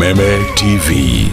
Kameme TV.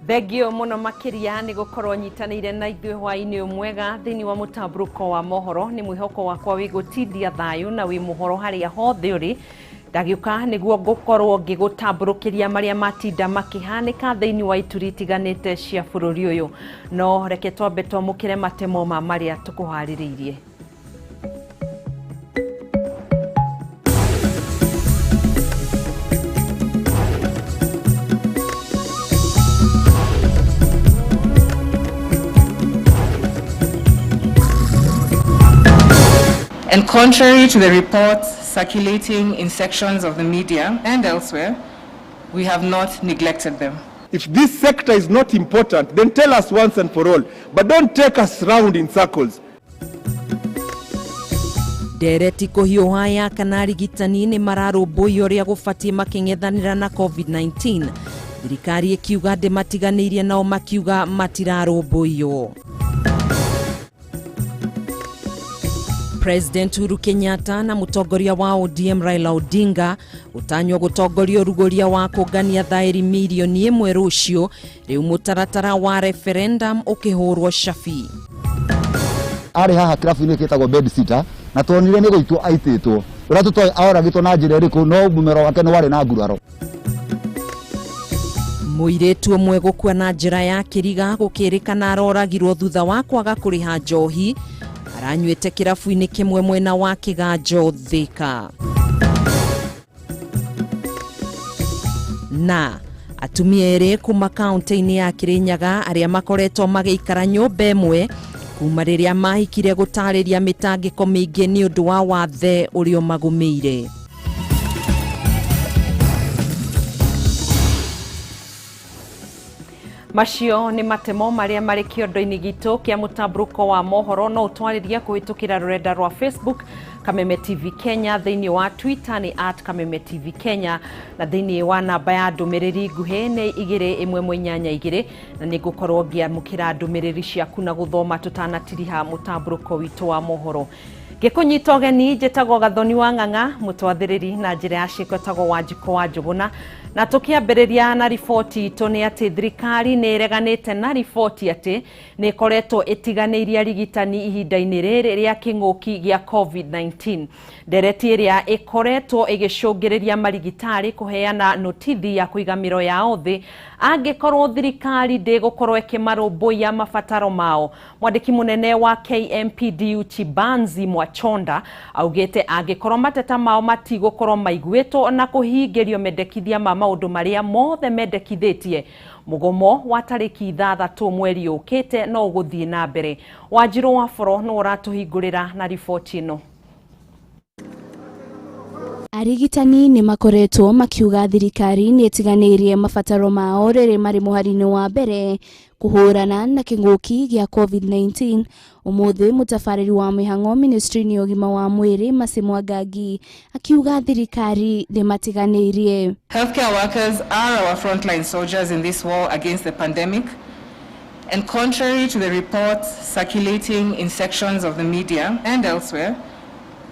Thengio mũno makĩria nĩ gũkorwo nyitanĩire na ithuĩ hwaĩ-inĩ ũyũ mwega thĩinĩ wa mũtambũrũko wa mohoro. Nĩ mwĩhoko wakwa wĩ gũtindia thayũ na wĩ mũhoro harĩa hothe ũrĩ. Ndagĩũka nĩguo ngũkorwo ngĩgũtambũrũkĩria marĩa matinda makĩhanĩka thĩinĩ wa ituri itiganĩte cia bũrũri ũyũ. No reke twambe twamũkĩre matemo ma marĩa tũkũharĩrĩirie. And contrary to the reports circulating in sections of the media and elsewhere, we have not neglected them. If this sector is not important, then tell us once and for all. But don't take us round in circles. Ndereti kũhiũha ya kana arigitani nĩ mararũmbũiyo ũrĩa gũbatiĩ makĩng'ethanĩra na COVID-19. Thirikari ĩkiuga ndĩmatiganĩirie, nao makiuga matirarũmbũiyo. President Uhuru Kenyatta na mũtongoria wa ODM Raila Odinga gũtanywo gũtongoria ũrugũria wa kũngania thaĩri mirioni 1 rũciũ, rĩu mũtaratara wa referendum ũkĩhũrwo cabi. Arĩ haha kĩrabu-inĩ gĩtagwo Bed Sitter, na tuonire nĩ gũitwo aitĩtwo, ũrĩa tũtoĩ aoragĩtwo na njĩra ĩrĩkũ, no mũmero wake nĩ warĩ na nguraro. Mũirĩtu ũmwe gũkua na njĩra ya kĩriga, gũkĩrĩkana aroragirwo thutha wa kwaga kũrĩha njohi aranyuĩte kĩrabu-inĩ kĩmwe mwena wa Kĩganjo, Thĩka. Na atumia erĩ kuma kaunti-inĩ ya Kĩrĩnyaga arĩa makoretwo magĩikara nyũmba ĩmwe kuma rĩrĩa mahikire gũtarĩria mĩtangĩko mĩingĩ nĩ ũndũ wa wathe ũrĩa ũmagũmĩire. Macio nĩ matemo marĩa marĩ kĩondo-inĩ gitũ kĩa mũtambũrũko wa mohoro. No ũtwarĩrie kũhĩtũkĩra rũrenda rwa Facebook, Kameme TV Kenya, thĩinĩ wa Twitter nĩ @KamemeTV Kenya, na thĩinĩ wa namba ya ndũmĩrĩri nguhĩ nĩ 21882, na nĩ ngũkorwo ngĩamũkĩra ndũmĩrĩri ciaku na gũthoma tũtanatiriha mũtambũrũko witũ wa mohoro. Ngĩkũnyita ũgeni, njĩtagwo Gathoni wa Ng'ang'a, mũtwathĩrĩri na njĩra ya ciĩko etagwo Wanjikũ wa Njũgũna. Na tũkĩambĩrĩria na riboti itũ nĩ atĩ thirikari nĩ ĩreganĩte na riboti atĩ nĩ ĩkoretwo ĩtiganĩirie arigitani ihinda-inĩ rĩrĩ rĩa kĩng'ũki gĩa COVID-19. Ndereti ĩrĩa ĩkoretwo ĩgĩcũngĩrĩria marigitari kũheana notithi ya kũiga mĩro yao thĩ angĩkorwo thirikari ndĩgũkorwo ĩkĩmarũmbũiya mabataro mao. Mwandĩki mũnene wa KMPDU Chibanzi Mwachonda augĩte angĩkorwo mateta mao matigũkorwo maiguĩtwo na kũhingĩrio mendekithia ma maũndũ marĩa mothe mendekithĩtie, mũgomo wa tarĩki 6 mweri ũkĩte no ũgũthiĩ na mbere. Wanjirũ wa Boro no ũratũhingũrĩra na riboti ĩno. Arigitani nĩ makoretwo makiuga thirikari nĩ ĩtiganĩirie mabataro mao rĩrĩ marĩ mũhari-inĩ wa mbere kũhũrana na kĩng'ũki gĩa COVID-19. Ũmũthĩ mũtabarĩri wa mĩhang'o ministry-inĩ ya ũgima wa mwĩrĩ Mercy Mwangangi akiuga thirikari ndĩmatiganĩirie. Healthcare workers are our frontline soldiers in this war against the pandemic. And contrary to the reports circulating in sections of the media and elsewhere,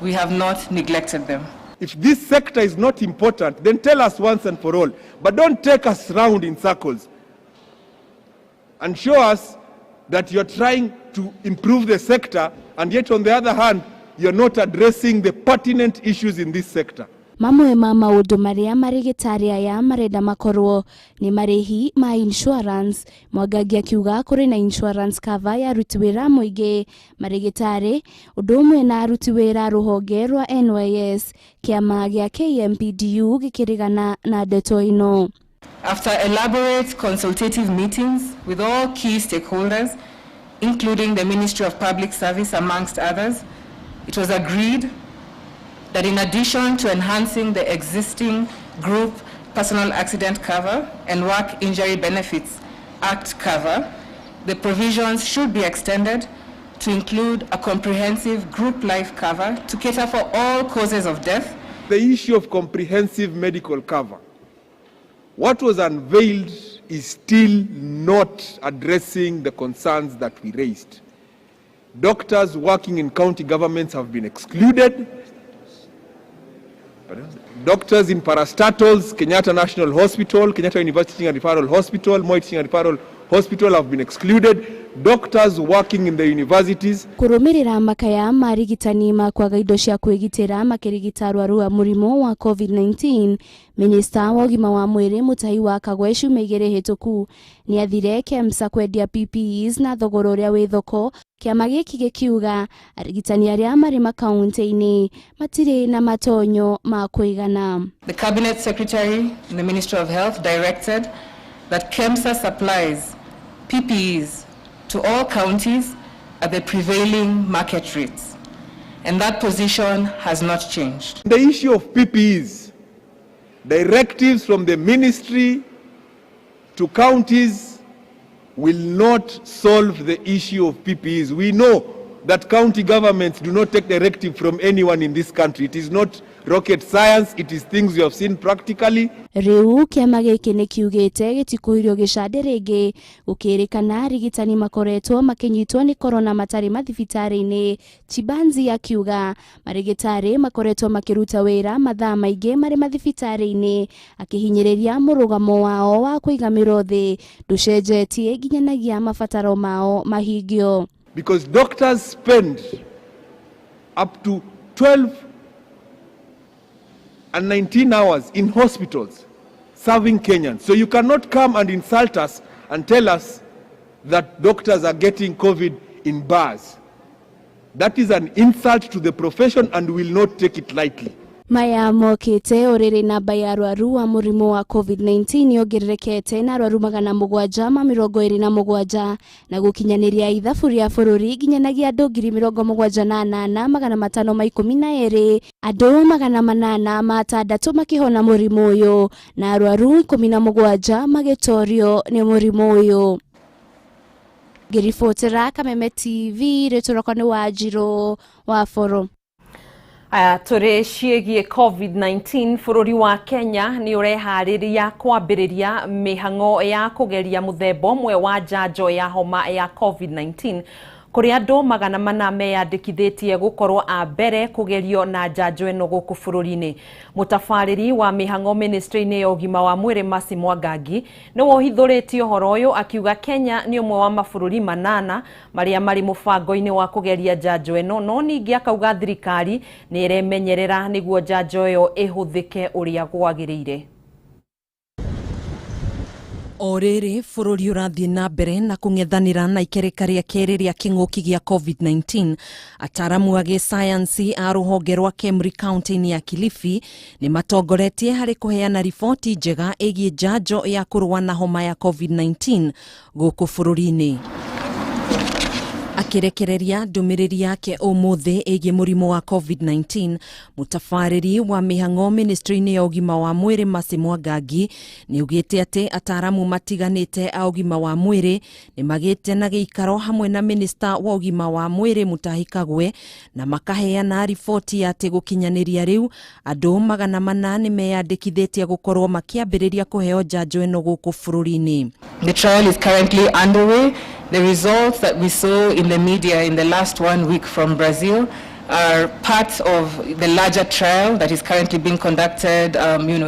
we have not neglected them. If this sector is not important, then tell us once and for all. But don't take us round in circles and show us that you're trying to improve the sector, and yet on the other hand, you're not addressing the pertinent issues in this sector. Mamwe ma maũndũ marĩa marĩgĩtarĩ aya marenda makorwo nĩ marĩhi ma insurance. Mwangangi akiuga kũrĩ na insurance cover ya aruti wĩra a mũingĩ, marĩgĩtarĩ ũndũ ũmwe na aruti wĩra a rũhonge rwa NYS. Kĩama gĩa KMPDU gĩkĩregana na ndeto ĩno. After elaborate consultative meetings with all key stakeholders, including the Ministry of Public Service amongst others, it was agreed that in addition to enhancing the existing group personal accident cover and Work Injury Benefits Act cover, the provisions should be extended to include a comprehensive group life cover to cater for all causes of death. The issue of comprehensive medical cover, what was unveiled is still not addressing the concerns that we raised. Doctors working in county governments have been excluded. Doctors in parastatals, Kenyatta National Hospital, Kenyatta University Teaching and Referral Hospital, Moi Teaching and Referral Hospital have been excluded. Doctors working in the universities. Kũrũmĩrĩra makaya ma arigitani ma kwaga indo cia kwĩgitĩra makĩrigita arwaru a mũrimũ wa COVID-19, Minista wa ũgima wa mwĩrĩ Mutahi wa Kagwe ciumia igĩrĩ hĩtũku nĩathire KEMSA kwendia PPEs na thogora ũrĩa wĩ thoko. Kĩama gĩkĩ gĩkiuga arigitani arĩa marĩ makaunti-inĩ matirĩ na matonyo ma kũigana. The Cabinet Secretary in the Ministry of Health directed that KEMSA supplies PPEs to all counties at the prevailing market rates, and that position has not changed. The issue of PPEs, directives from the ministry to counties will not solve the issue of PPEs. We know that county governments do not take directive from anyone in this country. It is not rocket science, it is things we have seen practically. Rĩu kĩama gĩkĩ nĩ kiugĩte gĩtikũirio gĩcande rĩngĩ gũkĩrĩkana arigitani makoretwo makĩnyitwo nĩ korona matarĩ mathibitarĩ-inĩ. Chibanzi akiuga marĩgĩtarĩ makoretwo makĩruta wĩra mathaa maingĩ marĩ mathibitarĩ-inĩ, akĩhinyĩrĩria mũrũgamo wao wa kũiga mĩro thĩ ndũcenjetie nginyanagia mabataro mao mahingio. Because doctors spend up to 12 and 19 hours in hospitals serving Kenyans. So you cannot come and insult us and tell us that doctors are getting COVID in bars. That is an insult to the profession and we will not take it lightly. Maya mokĩte o rĩrĩ namba ya arwaru a mũrimũ wa COVID-19 yongererekete na arwaru 727 na gũkinyanĩria ithabu rĩa bũrũri nginyanagia andũ 78,512, andũ 806 makĩhona mũrimũ ũyũ na arwaru 17 magĩtorio nĩ mũrimũ ũyũ. Ngĩribotera Kameme TV, rĩtwa rĩakwa nĩ Wanjirũ wa Boro. Aya tũrĩ ciĩgiĩ COVID-19, bũrũri wa Kenya nĩ ũreharĩria kwambĩrĩria mĩhang'o ya kũgeria mũthemba ũmwe wa njanjo ya homa ya COVID-19 kũrĩ andũ 400 meyandĩkithĩtie gũkorwo a mbere kũgerio na njanjo ĩno gũkũ bũrũri-inĩ. Mũtabarĩri wa mĩhang'o ministry-inĩ ya ũgima wa mwĩrĩ Mercy Mwangangi nĩwe ũhithũrĩtie ũhoro ũyũ akiuga Kenya nĩ ũmwe wa mabũrũri 8 marĩa marĩ mũbango-inĩ wa kũgeria njanjo ĩno, no ningĩ akauga thirikari nĩ ĩremenyerera nĩguo njanjo ĩyo ĩhũthĩke ũrĩa gwagĩrĩire. O rĩrĩ bũrũri ũrathiĩ na mbere na kũng'ethanĩra na ikereka rĩa kerĩ rĩa kĩng'ũki gĩa COVID-19, ataramu a gĩsayansi a rũhonge rwa KEMRI kaunti-inĩ ya Kilifi nĩ matongoretie harĩ kũheana riboti njega ĩgiĩ njanjo ya kũrũa na homa ya COVID-19 gũkũ bũrũri-inĩ. Akĩrekereria ndũmĩrĩri yake ũmũthĩ ĩgiĩ mũrimũ wa COVID-19, mũtabarĩri wa mĩhang'o ministry-inĩ ya ũgima wa mwĩrĩ Mercy Mwangangi nĩ augĩte atĩ ataramu matiganĩte a ũgima wa mwĩrĩ nĩ magĩte na gĩikaro hamwe na minista wa ũgima wa mwĩrĩ Mutahi Kagwe na makaheana riboti atĩ gũkinyanĩria rĩu andũ 400 nĩ meyandĩkithĩtie gũkorwo makĩambĩrĩria kũheo njanjo ĩno gũkũ bũrũri-inĩ. The trial is currently underway. The results that we saw in the media in the last 1 week from Brazil are part of the larger trial that is currently being conducted,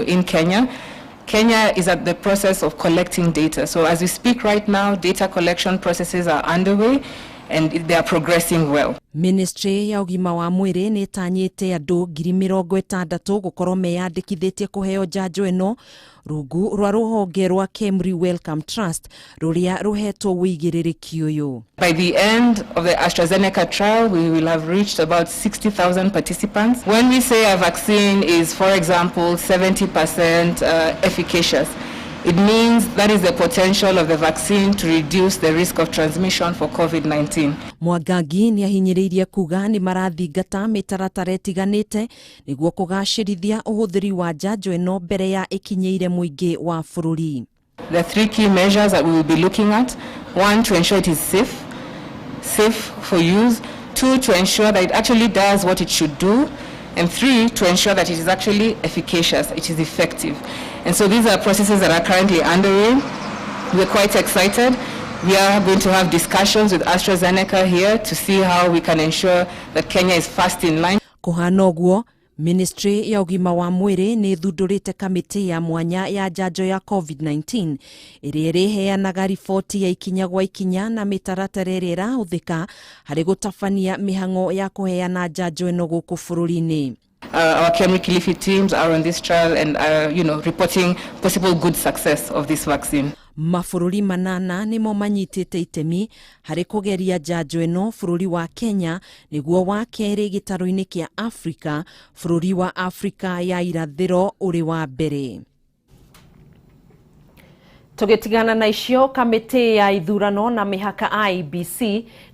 in Kenya. Kenya is at the process of collecting data. So as we speak right now, data collection processes are underway. And they are progressing well. Ministry ya ũgima wa mwĩrĩ nĩ ĩtanyĩte andũ 60,000 gũkorwo meyandĩkithĩtie kũheo njanjo ĩno rungu rwa rũhonge rwa Kemri Wellcome Trust rũrĩa rũhetwo ũigĩrĩrĩki ũyũ. By the end of the AstraZeneca trial, we will have reached about 60,000 participants. When we say a vaccine is, for example, 70% efficacious, it means that is the potential of the vaccine to reduce the risk of transmission for COVID-19. Mwangangi nĩ ahinyĩrĩirie kuga nĩ marathingata mĩtaratara ĩtiganĩte nĩguo kũgacĩrithia ũhũthĩri wa njanjo ĩno mbere ya ĩkinyĩire mũingĩ wa bũrũri. There are three key measures that we will be looking at. One, to ensure it is safe for use. Two, to ensure that it actually does what it should do. And three, to ensure that it is actually efficacious, it is effective. And so these are processes that are currently underway. We're quite excited. We are going to have discussions with AstraZeneca here to see how we can ensure that Kenya is first in line. Kũhana ũguo, Ministry ya ũgima wa mwĩrĩ nĩ ĩthundũrĩte kamĩtĩ ya mwanya ya njanjo ya COVID-19 ĩrĩa ĩrĩheanaga riboti ya ikinya gwa ikinya na mĩtaratara ĩrĩa ĩrahũthĩka harĩ gũtabania mĩhang'o ya kũheana njanjo ĩno gũkũ bũrũri-inĩ. Our Kemri Kilifi teams are on this trial and are reporting possible good success of this vaccine. Mabũrũri manana nĩmo manyitĩte itemi harĩ kũgeria njanjo ĩno. Bũrũri wa Kenya nĩguo wa kerĩ gĩtarũ-inĩ kĩa Afrika, bũrũri wa Afrika ya irathĩro ũrĩ wa mbere. Tũgĩtigana na icio, kamĩtĩ ya ithurano na mĩhaka IEBC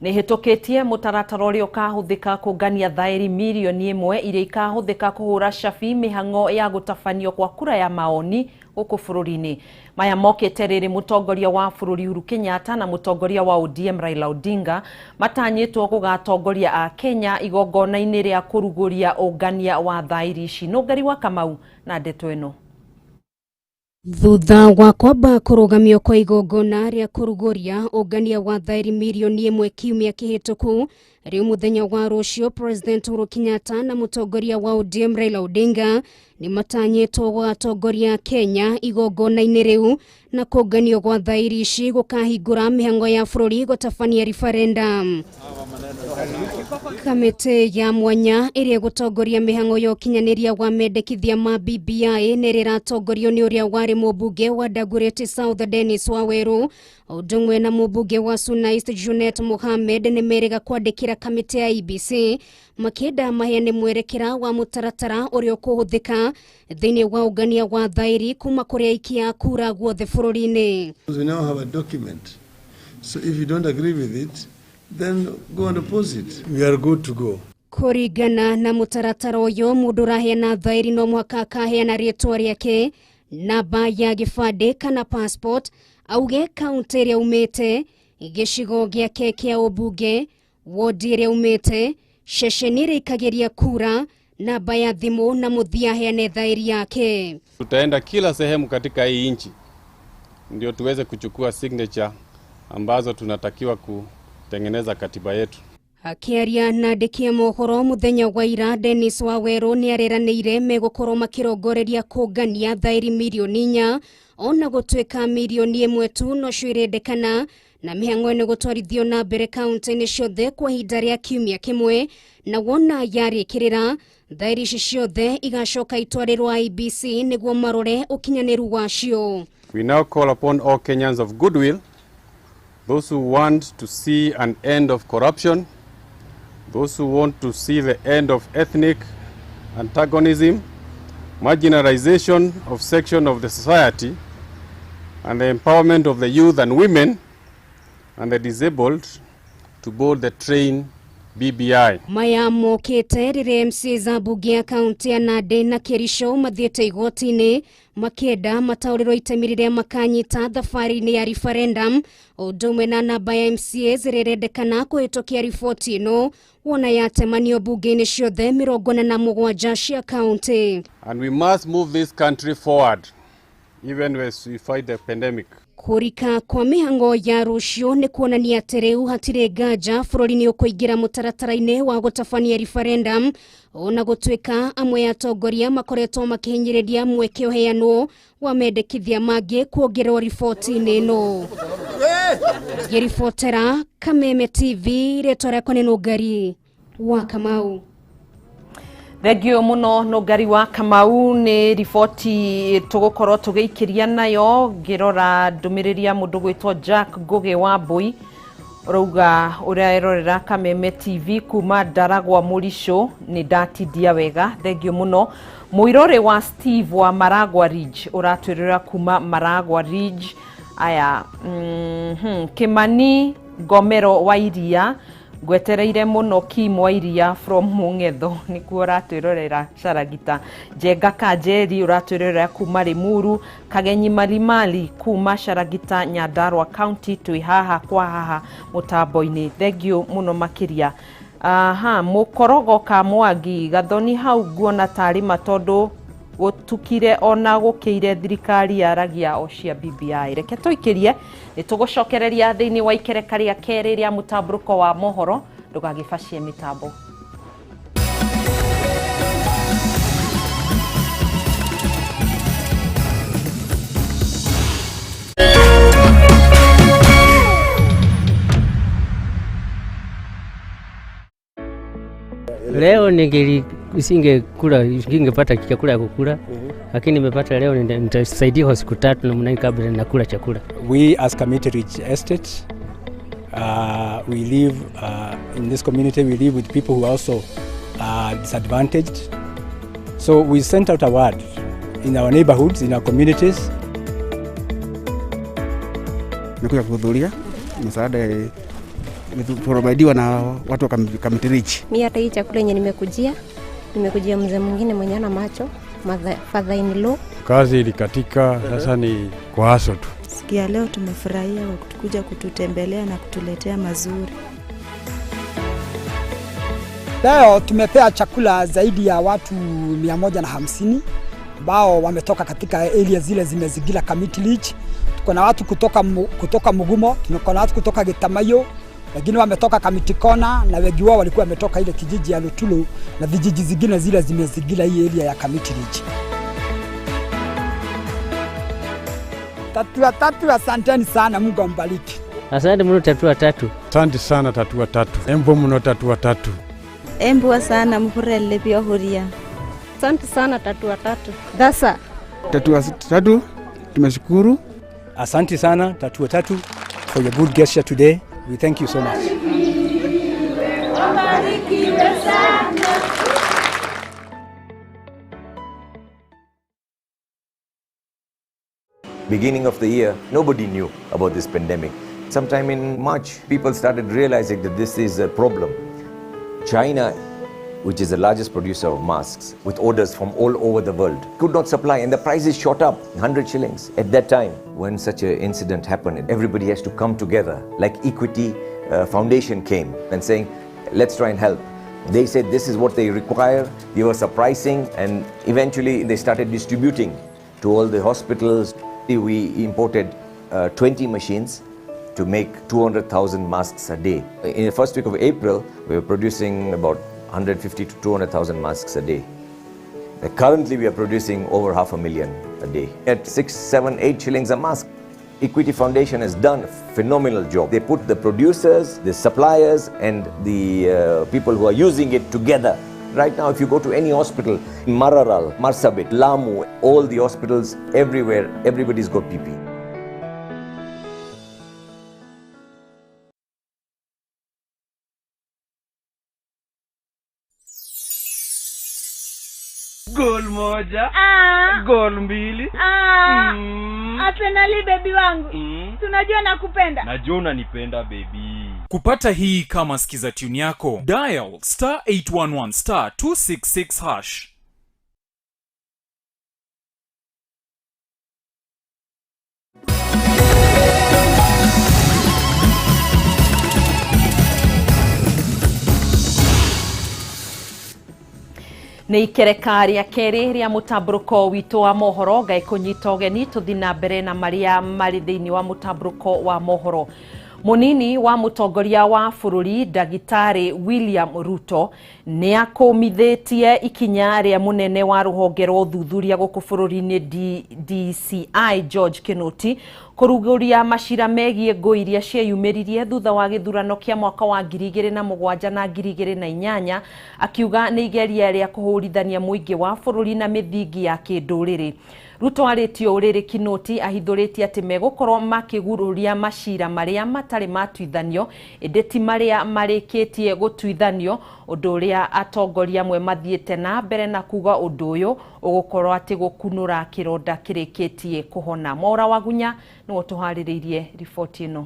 nĩ ĩhĩtũkĩtie mũtaratara ũrĩa ũkahũthĩka kũngania thaĩri 1 mirioni iria ikahũthĩka kũhũra cabi mĩhang'o ya gũtabanio kwa kura ya maoni gũkũ bũrũri-inĩ. Maya mokĩte rĩrĩ mũtongoria wa bũrũri Uhuru Kenyatta na mũtongoria wa ODM Raila Odinga matanyĩtwo gũgatongoria a Kenya igongona-inĩ rĩa kũrugũria ũngania wa thaĩri ici. Nũngari wa Kamau na ndeto ĩno. Thutha wa kwamba kũrũgamio kwa igongona rĩa kũrugũria ũngania wa thaĩri 1 mirioni kiumia kĩhĩtũku, rĩu mũthenya wa rũciũ President Uhuru Kenyatta na mũtongoria wa ODM Raila Odinga nĩ matanyĩtwo gũgatongoria Kenya igongona-inĩ rĩu, na kũnganio gwa thaĩri ici gũkahingũra mĩhang'o ya bũrũri gũtabania referendum. Kamĩtĩ ya mwanya ĩrĩa ĩgũtongoria mĩhang'o ya ũkinyanĩria wa mendekithia ma BBI nĩ ĩratongorio nĩ ũrĩa warĩ mũmbunge wa Dagoretti South Dennis Waweru, ũndũ ũmwe na mũmbunge wa Suna East Junet Mohamed, nĩ merĩga kwandĩkĩra kamĩtĩ ya IEBC makĩenda maheane mwerekera wa mũtaratara ũrĩa ũkũhũthĩka thĩinĩ wa ũngania wa thaĩri kuma kũrĩ aikia a kura guothe bũrũri-inĩ. We now have a document. So if you don't agree with it, then go and oppose it. We are good to go. Kũringana na mũtaratara ũyũ, mũndũ ũraheana thaĩri no mũhaka akaheana rĩtwa rĩake, namba ya gĩbandĩ kana passport, auge kaunti ĩrĩa umĩte, gĩcigo gĩake kĩa ũmbunge, wodi ĩrĩa umĩte, ceceni ĩrĩa ikagĩria kura, namba ya thimũ na mũthia aheane thaĩri yake. Tutaenda kila sehemu katika hii nchi ndio tuweze kuchukua signature ambazo tunatakiwa kutengeneza katiba yetu. Akĩaria na andĩki a mohoro mũthenya wa ira, Dennis Waweru nĩ areranĩire megũkorwo makĩrongoreria kũngania thaĩri 4 mirioni, ona gũtuĩka 1 mirioni tu nocio irendekana, na mĩhang'o ĩno gũtwarithio na mbere kaunti-inĩ ciothe kwa ihinda rĩa kiumia kĩmwe, na wona yarĩkĩrĩra, thaĩri ici ciothe igacoka itwarĩrwo IEBC nĩguo marore ũkinyanĩru wacio. We now call upon all Kenyans of goodwill, those who want to see an end of corruption, those who want to see the end of ethnic antagonism, marginalization of section of the society, and the empowerment of the youth and women and the disabled to board the train BBI. Maya mokĩte rĩrĩa MCAs a mbunge ya kaunti ya Nandi na Kericho mathiĩte igoti-inĩ makĩenda mataũrĩrwo itemi rĩrĩa makanyita thabarĩ-inĩ ya referendum, ũndũ ũmwe na namba ya MCAs ĩrĩa ĩrendekana kũhĩtũkia riboti ĩno wona yatemanio mbunge-inĩ ciothe 47 cia kaunti. And we must move this country forward, even as we fight the pandemic. Kũrika kwa mĩhang'o ya rũciũ nĩ kuonania atĩ rĩu hatirĩ nganja bũrũri nĩ ũkũingĩra mũtaratara-inĩ wa gũtabania referendum, ona gũtuĩka amwe atongoria makoretwo makĩhinyĩrĩria mweke ũheanwo wa mendekithia mangĩ kuongererwo riboti-inĩ ĩno. Ngĩribotera Kameme TV, rĩtwa rĩakwa nĩ Nũngari wa Kamau. Thengio muno Nũngari wa Kamau nĩ riboti tũgũkorwo tũgĩikĩria nayo. Ngĩrora ndũmĩrĩri ya mũndũ gwĩtwo Jack Ngũgĩ wa Mbũi, ũrauga ũrĩa erorera Kameme TV kuma Ndaragwa Mũricũ, nĩ ndatindia wega, thengio mũno. Mũirũrĩ wa Steve wa Maragwa Ridge ũratwĩrĩra kuma Maragwa Ridge. Aya, Kimani Ngomero wa Iria, ngwetereire mũno. Kim wa Iria from Mũng'etho nĩkuo ũratwĩrorera. Caragita Njenga Kanjeri ũratwĩrorera kuma Limuru. Kagenyi Malimali kuma Caragita, Nyandarua County, twĩ haha kwa haha mũtambo-inĩ, thengio mũno makĩria. Aha, mũkorogo ka Mwangi Gathoni hau nguona tarĩ ma tondũ gũtukire ona gũkĩire thirikari yaragia o cia BBI. Reke tũikĩrie, nĩ tũgũcokereria thĩinĩ wa ikereka rĩa kerĩ rĩa mũtambũrũko wa mohoro, ndũgagĩbacie mĩtambo. Leo ningeli singekula, singepata chakula ya kukula, lakini nimepata leo, nitasaidia kwa siku 3 namna hii kabla nakula chakula. We as Kamiti Ridge Estate, we live in this community, we live with people who are also disadvantaged. So we sent out a word in our neighborhoods, in our communities. Nimekuja kuhudhuria msaada tuprovidiwa na watu wa Kamiti Ridge. Mi hata hii chakula yenye nimekujia mzee mwingine mwenye ana macho, father in law. Kazi ilikatika, sasa ni kwa haso tu. Siku ya leo tumefurahia kwa kutukuja kututembelea na kutuletea mazuri. Leo tumepea chakula zaidi ya watu 150 ambao wametoka katika area zile zimezingira Kamiti Ridge. Tuko na watu kutoka Mugumo, tuko na watu kutoka Gitamayo, wengine wametoka Kamiti Kona na wengi wao walikuwa wametoka ile kijiji ya Lutulo na vijiji zingine zile zimezingira hii area ya Kamiti Ridge. Tatua Tatu, asanteni sana, Mungu ambariki. Asante mno Tatua Tatu. Asante sana Tatua Tatu. Embo mno Tatua Tatu. Embua sana mhurele pia huria. Asante sana Tatua Tatu. Dasa. Tatua Tatu, tumeshukuru. Asante sana Tatua Tatu for your good gesture today. We thank you so much. Beginning of the year, nobody knew about this pandemic. Sometime in March, people started realizing that this is a problem. China, which is the largest producer of masks, with orders from all over the world, could not supply, and the prices shot up 100 shillings at that time. When such an incident happened, everybody has to come together. Like Equity Foundation came and saying, let's try and help. They said this is what they require, give us a pricing, and eventually they started distributing to all the hospitals. We imported 20 machines to make 200,000 masks a day. In the first week of April, we were producing about 150 to 200,000 masks a day. Currently, we are producing over 500,000 a day. At 6, 7, 8 shillings a mask. Equity Foundation has done a phenomenal job. They put the producers, the suppliers, and the people who are using it together. Right now, if you go to any hospital, Mararal, Marsabit, Lamu, all the hospitals everywhere, everybody's got PP. Gol moja. Gol mbili. Arsenali baby wangu. Tunajua nakupenda. Najua unanipenda baby. Kupata hii kama skiza tune yako, dial star 811 star 266 hash. Nĩ ikereka rĩa kerĩ rĩa mũtambũrũko witũ wa mohoro, ngai kũnyita ũgeni tũthi na mbere na marĩa marĩ thĩinĩ wa mũtambũrũko wa mohoro. Munini wa mutongoria wa bururi Ndagitari William Ruto ni akumithĩtie ikinya rĩa munene wa ruhonge rwa ũthuthuria gũkũ bũrũri-inĩ DCI George Kinoti kũrugũria macira megiĩ ngũĩ iria cieyumĩririe thutha wa gĩthurano kĩa mwaka wa 2007 na 2008, akiuga nĩ igeria rĩa kũhũrithania mũingĩ wa bũrũri na mĩthingi ya kĩndũrĩrĩ. Ruto arĩtio ũrĩrĩ Kinoti ahithũrĩtie atĩ megũkorwo makĩgururia macira marĩa matarĩ matuithanio ĩndĩ ti marĩa marĩkĩtie gũtuithanio, ũndũ ũrĩa atongoria amwe mathiĩte na mbere na kuga ũndũ ũyũ ũgũkorwo atĩ gũkunũra kĩronda kĩrĩkĩtie kũhona. Mwaura Wagunya nĩwe ũtũharĩrĩirie riboti ĩno.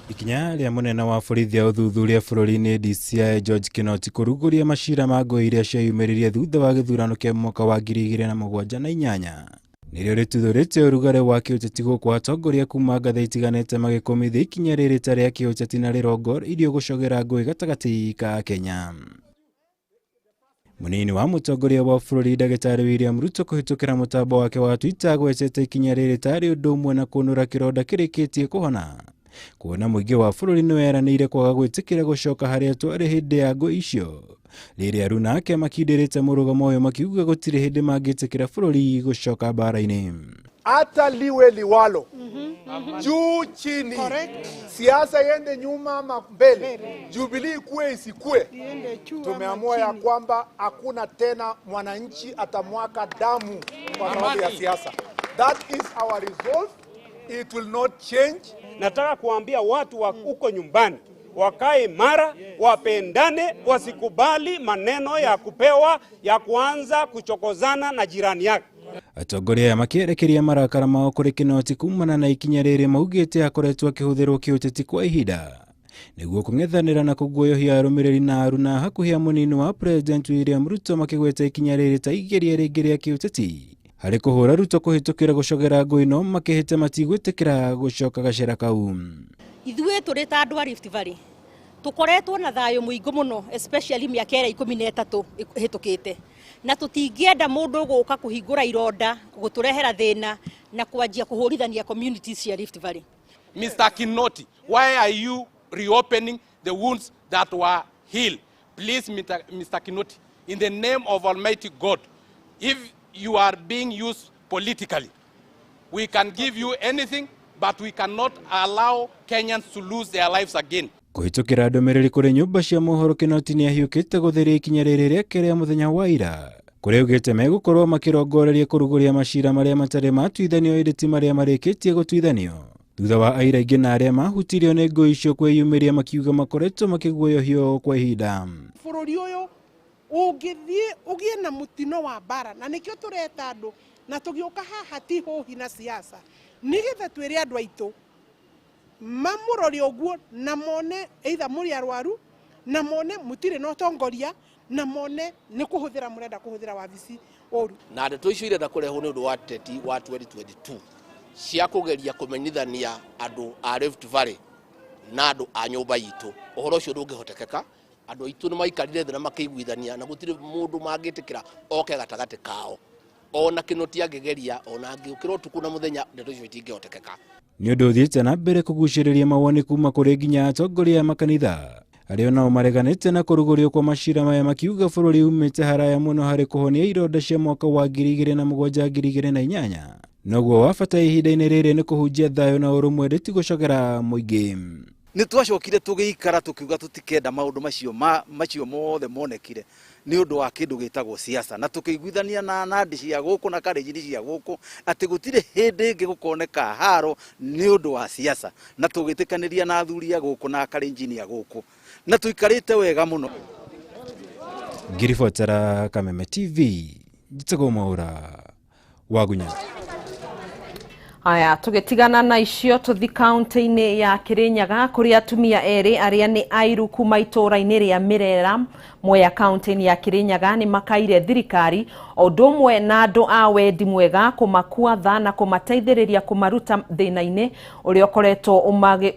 Ikinya rĩa munene wa borithi ya ũthuthuria bũrũri-inĩ DCI George Kinoti kũrugũria macira ma ngũĩ iria cieyumĩririe thutha wa gĩthurano kĩa mwaka wa 2007 na 8 nĩrĩo rĩtuthũrĩte ũrugarĩ wa kĩũteti gũkũ atongoria kuma ngathĩ itiganĩte magĩkũmithia ikinya rĩrĩ ta rĩa kĩũteti na rĩrongoreirio gũcogera ngũĩ gatagatĩ ka Kenya. Munini wa mũtongoria wa bũrũri Ndagĩtarĩ William Ruto kũhĩtũkĩra mũtambo wake wa Twitter agwetete ikinya rĩrĩ tarĩ ũndũ ũmwe na kũnũra kĩronda kĩrĩkĩtie kũhona, kuona mũingĩ wa bũrũri nĩweranĩire kwaga gwĩtĩkĩra gũcoka harĩa twarĩ hĩndĩ ya ngũĩ icio. Rĩrĩa aruna ake makindĩrĩte mũrũgamo ũyũ makiuga gũtirĩ hĩndĩ mangĩtĩkĩra bũrũri gũcoka mbara-inĩ. Hata liwe liwalo, juu chini, siasa iende nyuma ama mbele, Jubilee ikue isikue, tumeamua ya kwamba hakuna tena mwananchi atamwaka damu kwa sababu ya siasa. That is our resolve. It will not change. Nataka kuambia watu wa uko nyumbani wakae imara, wapendane, wasikubali maneno ya kupewa ya kuanza kuchokozana na jirani yake. Atongoria aya makĩerekeria marakara mao kũrĩ Kinoti kumana na ikinya rĩrĩ maugĩte akoretwo akĩhũthĩrwo kĩũteti kwa ihinda nĩguo kũng'ethanĩra na kũguoyohia arũmĩrĩri na aruna hakuhĩ a mũnini wa President William Ruto makĩgweta ikinya rĩrĩ ta igeria rĩngĩ rĩa kĩũteti harĩ kũhũra Ruto kũhĩtũkĩra gũcogera ngũĩ no makĩhĩta matigwĩtĩkĩra gũcoka gacĩra kau. Ithuĩ tũrĩ ta andũ a Rift Valley tũkoretwo na thayũ mũingĩ mũno, especially mĩaka ĩrĩa 13 ĩhĩtũkĩte, na tũtingĩenda mũndũ gũka kũhingũra ironda gũtũrehera thĩna na kwanjia kũhũrithania communities cia Rift Valley. Mr. Kinoti, why are you reopening the wounds that were healed? Please, Mr. Kinoti, in the name of Almighty God, if you are being used politically, we can give you anything, but we cannot allow Kenyans to lose their lives again. Kũhĩtũkĩra ndũmĩrĩri kũrĩ nyũmba cia mohoro Kinoti nĩahiũkĩte gũtheria ikinya rĩrĩ rĩake rĩa mũthenya wa ira kũrĩa augĩte megũkorwo makĩrongoreria kũrugũria macira marĩa matarĩ matuithanio ĩndĩ ti marĩa marĩkĩtie gũtuithanio, thutha wa aira aingĩ na arĩa mahutirio nĩ ngũĩ icio kwĩyumĩria makiuga makoretwo makĩguoyohio kwa ihinda. Bũrũri ũyũ ũngĩthiĩ ũgĩe na mũtino wa mbara, na nĩkĩo tũreta andũ na tũgĩũka haha ti hũhi na siasa, nĩgetha twĩre andũ aitũ mamũrore ũguo na mone either mũrĩ arwaru na mone mũtirĩ na ũtongoria na mone nĩ kũhũthĩra mũrenda kũhũthĩra wabici ũru. Na ndeto icio irenda kũrehwo nĩ ũndũ wa teti wa 2022 cia kũgeria kũmenyithania andũ a Rift Valley na andũ a nyũmba itũ, ũhoro ũcio ndũngĩhotekeka. Andũ aitũ nĩ maikarire thĩ na makĩiguithania na gũtirĩ mũndũ mangĩtĩkĩra oke gatagatĩ kao, ona Kinoti angĩgeria ona angĩũkĩra ũtukũ na mũthenya, ndeto icio itingĩhotekeka. Nĩ ũndũ ũthiĩte na mbere kũgucĩrĩria mawoni kuma kũrĩ nginya atongoria a makanitha arĩa onao mareganĩte na kũrugũrio kwa macira maya makiuga bũrũri umĩte haraya mũno harĩ kũhonia ironda cia mwaka wa 2007 2008, noguo wa bata ihinda-inĩ rĩrĩ nĩ kũhunjia thayũ na ũrũmwe ndĩ ti gũcogera mũingĩ. Nĩ twacokire tũgĩikara tũkiuga tũtikenda maũndũ macio mothe monekire nĩ ũndũ wa kĩndũ gĩtagwo siasa, na tũkĩiguithania na nandi cia gũkũ na karĩnjini cia gũkũ atĩ gũtirĩ hĩndĩ ĩngĩ gũkoneka haro nĩ ũndũ wa siasa, na tũgĩtĩkanĩria na athuri a gũkũ na karenjini a gũkũ na tũikarĩte wega mũno. Ngiribotera Kameme TV, njĩtagwo Mwaura Wagunya. Aya, tũgĩtigana na icio tũthi kaunti-inĩ ya Kirinyaga kũrĩa atumia erĩ arĩa nĩ airu kuma itũũra-inĩ rĩa Mirera Mwea kaunti-inĩ ya Kirinyaga nĩ makaire thirikari o ũndũ ũmwe na andũ a wendi mwega kũmakua tha na kũmateithĩrĩria kũmaruta thĩna-inĩ ũrĩa ũkoretwo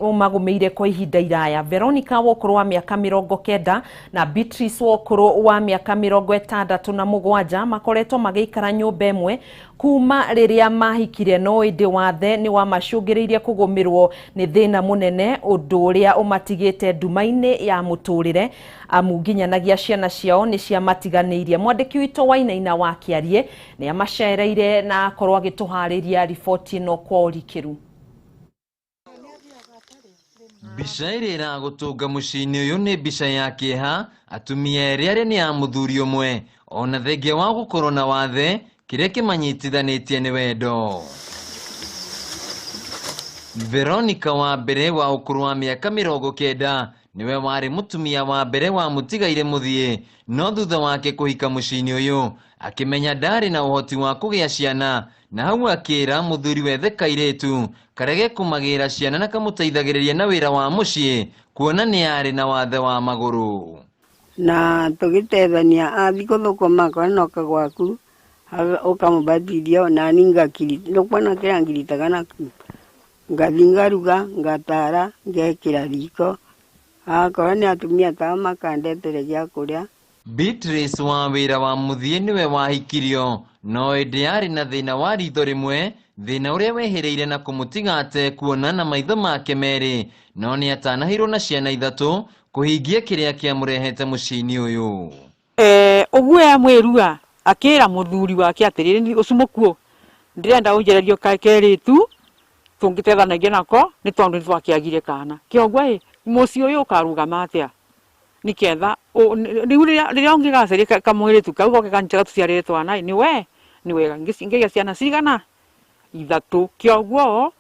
ũmagũmĩire kwa ihinda iraya. Veronica wa ũkũrũ wa mĩaka 90 na Beatrice wa ũkũrũ wa mĩaka 67 makoretwo magĩikara nyũmba ĩmwe kuma rĩrĩa mahikire, no ĩndĩ wathe nĩ wamacũngĩrĩirie kũgũmĩrwo nĩ thĩna mũnene, ũndũ ũrĩa ũmatigĩte nduma-inĩ ya mũtũrĩre amu nginyanagia ciana ciao nĩ ciamatiganĩirie. Mwandĩki witũ Wainaina wa Kĩarie nĩ amacereire na akorwo agĩtũharĩria riboti ĩno kwa ũrikĩru. Mbica ĩrĩa ĩragũtũnga mũciĩ-inĩ ũyũ nĩ mbica ya kĩeha, atumia erĩ arĩa nĩ a mũthuri ũmwe ona thengia wa gũkorwo na wathe kĩrĩa kĩmanyitithanĩtie nĩ wendo. Veronica wa mbere wa ũkũrũ wa mĩaka 90 niwe warĩ mũtumia wa mbere wa mũtigaire mũthiĩ, no thutha wake kũhika mũciĩ-inĩ ũyũ akĩmenya ndarĩ na ũhoti wa kũgĩa ciana, na hau akĩra mũthuri wethe kairĩtu karĩa gekũmagĩra ciana na kamũteithagĩrĩria na wĩra wa mũciĩ kuona nĩ arĩ na wathe wa magũrũ. Na tũgĩteithania athi gũthũkũma akorwo noka gwaku ũkamũbatithia nani ngakiri nĩkuona kĩrĩa ngiritaga naku ngathi ngaruga ngatara ngekĩra riko akorwo nĩ atumia tao makandetere gĩa kũrĩa. Beatrice wa wĩra wa mũthiĩ nĩwe wahikirio, no ĩndĩ arĩ na thĩna wa ritho rĩmwe, thĩna ũrĩa wehereire na kũmũtiga atekuona na maitho make merĩ, no nĩ atanahirwo na ciana 3 kũhingia kĩrĩa kĩamũrehete mũciĩ-inĩ ũyũ. Ũguo amwĩrua akĩra mũthuri wake atĩrĩrĩ, ũcio mũkuũ ndĩrenda ũnjererio kerĩtu tũngĩteithanagia nako nĩ tondũ nĩ twakĩagire kana kĩoguo ĩ mũciĩ ũyũ ũkarũgama atĩa nĩketha rĩu rĩrĩa ũngĩgacaria kamũirĩtu kau goke kanjĩra tũciarĩre twana nĩ we nĩ wega ngĩgĩa ciana cigana 3 kĩoguo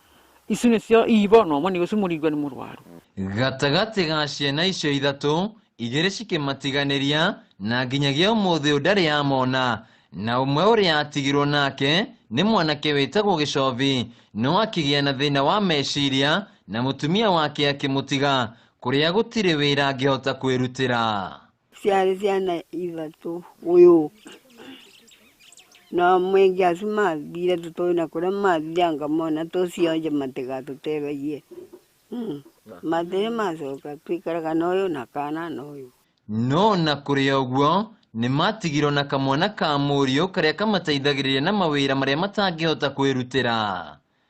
icu nĩcio ibo no mo nĩ ũcio mũrigwe nĩ mũrwaru. Gatagatĩ ga ciana icio 3 2 cikĩmatiganĩria na nginyagia ũmũthĩ ũyũ ndarĩ amona, na ũmwe ũrĩa atigirwo nake nĩ mwanake wĩtagwo Gĩcovi, no akĩgĩa na thĩna wa meciria na mũtumia wake akĩmũtiga kũrĩa gũtirĩ wĩra angĩhota kwĩrutĩra. Ciarĩ ciana 3 ũyũ na mwengi acio mathire tũtoĩ na kũrĩa mathire ngamona tũcionje matigatũteberie mathire macoka twikaraga na ũyũ na kana na ũyũ. No na kũrĩ ũguo nĩ matigirwo na kamwana ka mũriũ karĩa kamateithagĩrĩria na mawĩra marĩa matangĩhota kwĩrutĩra.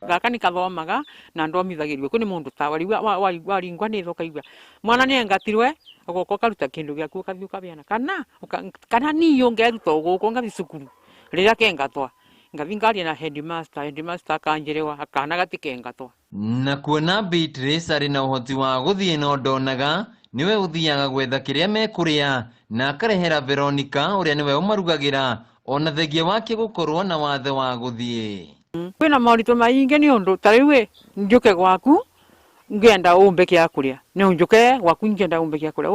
Gaka nĩ kathomaga na ndomithagĩrĩrio kũ nĩ mũndũ ta waringwa nĩ tha ũkaigua mwana nĩ engatirwe ũgoka ũkaruta kĩndũ gĩaku ũkathiĩ ũkabeana kana niĩ ngeruta ũgũkũ ngathiĩ cukuru rĩrĩa kengatwa ngathi ngaria na headmaster akanjĩrĩwa akana gatikengatwa. Na kuona Beatrice arĩ na ũhoti wa gũthiĩ no ndonaga, niwe ũthiaga gwetha kĩrĩa mekũrĩa na akarehera Veronica ũrĩa nĩwe ũmarugagĩra ona thengia wake gũkorwo na wathe wa gũthiĩ. Kwĩna moritũ maingĩ nĩ ũndũ ta rĩu ĩ njũke gwaku ngĩenda ũmbe kĩa kũrĩa nĩ njũke gwaku ngĩenda ũmbe kĩa kũrĩa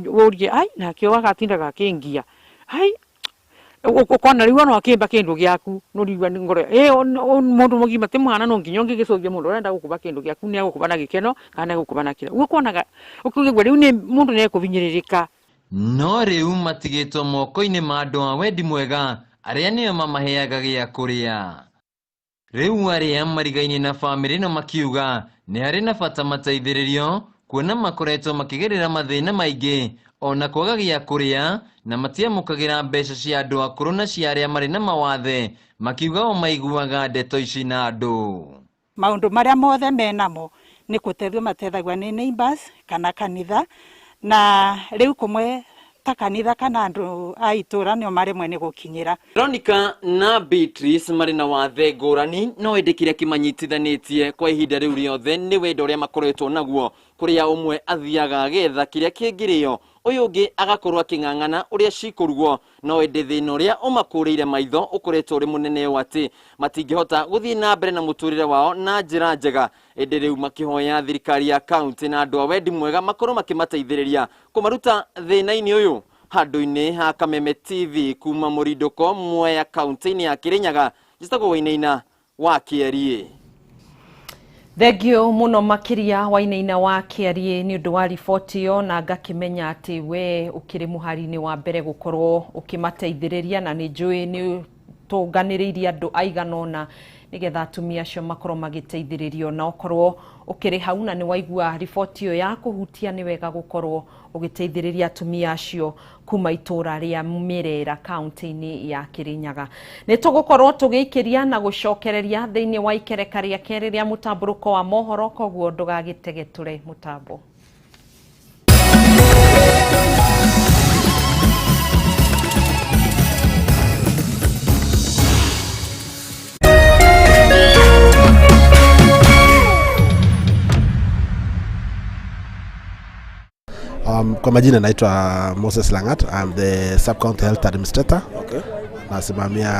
ũrie ai nakĩo agatindaga akĩngia ai ũkona rĩu ona akĩmba kĩndũ gĩaku nũrigua nĩ ngoro ĩ mũndũ mũgima ti mwana no nginya ũngĩgĩcũthia mũndũ ũrenda gũkũba kĩndũ gĩaku nĩ egũkũba na gĩkeno kana egũkũba na kĩrĩa ũguo ũkonaga ũkĩigua rĩu nĩ mũndũ nĩ ekũhinyĩrĩrĩka. No rĩu matigĩtwo moko-inĩ ma andũ a wendi mwega arĩa nĩo mamaheaga gĩa kũrĩa. Rĩu arĩa marigaine na bamĩrĩ no makiuga nĩ harĩ na bata mateithĩrĩrio kuona makoretwo makĩgerera mathĩna maingĩ ona kwaga gĩa kũrĩa na matiamũkagĩra mbeca cia andũ akũrũ na cia arĩa marĩ na mawathe, makiuga o maiguaga ndeto ici na andũ. Maũndũ marĩa mothe menamo nĩ gũteithio matethagua nĩ neighbors kana kanitha, na rĩu kũmwe ta kanitha kana andũ a itũra nĩo maremwe nĩ gũkinyĩra. Veronica na Beatrice marĩ na wathe ngũrani no ĩndĩ kĩrĩa kĩmanyitithanĩtie kwa ihinda rĩu rĩothe nĩ wendo ũrĩa makoretwo naguo, kũrĩa ũmwe athiaga agetha kĩrĩa kĩngĩrĩo ũyũ ũngĩ agakorwo akĩng'ang'ana ũrĩa cikũrugwo, no ĩndĩ thĩna ũrĩa ũmakũrĩire maitho ũkoretwo ũrĩ mũnene ũũ atĩ matingĩhota gũthiĩ na mbere na mũtũrĩre wao na njĩra njega. Ĩndĩ rĩu makĩhoya thirikari ya kaunti na andũ a wendi mwega makorwo makĩmateithĩrĩria kũmaruta thĩna-inĩ ũyũ. Handũ-inĩ ha Kameme TV kuma Mũrindũko Mwea kaunti-inĩ ya Kirinyaga, njĩtagwo Wainaina wa Kĩeriĩ. Thengio muno makiria Wainaina wa Kĩarie nĩ ũndũ wa riboti ĩyo, na ngakĩmenya atĩ we ũkĩrĩ mũhari-inĩ wa mbere gũkorwo ũkĩmateithĩrĩria, na nĩ njũĩ nĩ tũnganĩrĩirie andũ aigana ũna nĩgetha atumia acio makorwo magĩteithĩrĩrio. Na okorwo ũkĩrĩ hau na nĩ waigua riboti ĩyo ya kũhutia, nĩ wega gũkorwo ũgĩteithĩrĩria atumia acio kuma itũra rĩa Mĩrera kaunti-inĩ ya Kĩrĩnyaga. Nĩ tũgũkorwo tũgĩikĩria na gũcokereria thĩinĩ wa ikereka rĩa kerĩ rĩa mũtambũrũko wa mohoro, koguo ndũgagĩtegetũre mũtambo. Kwa majina naitwa Moses Langat. I'm the sub-county health administrator. Nasimamia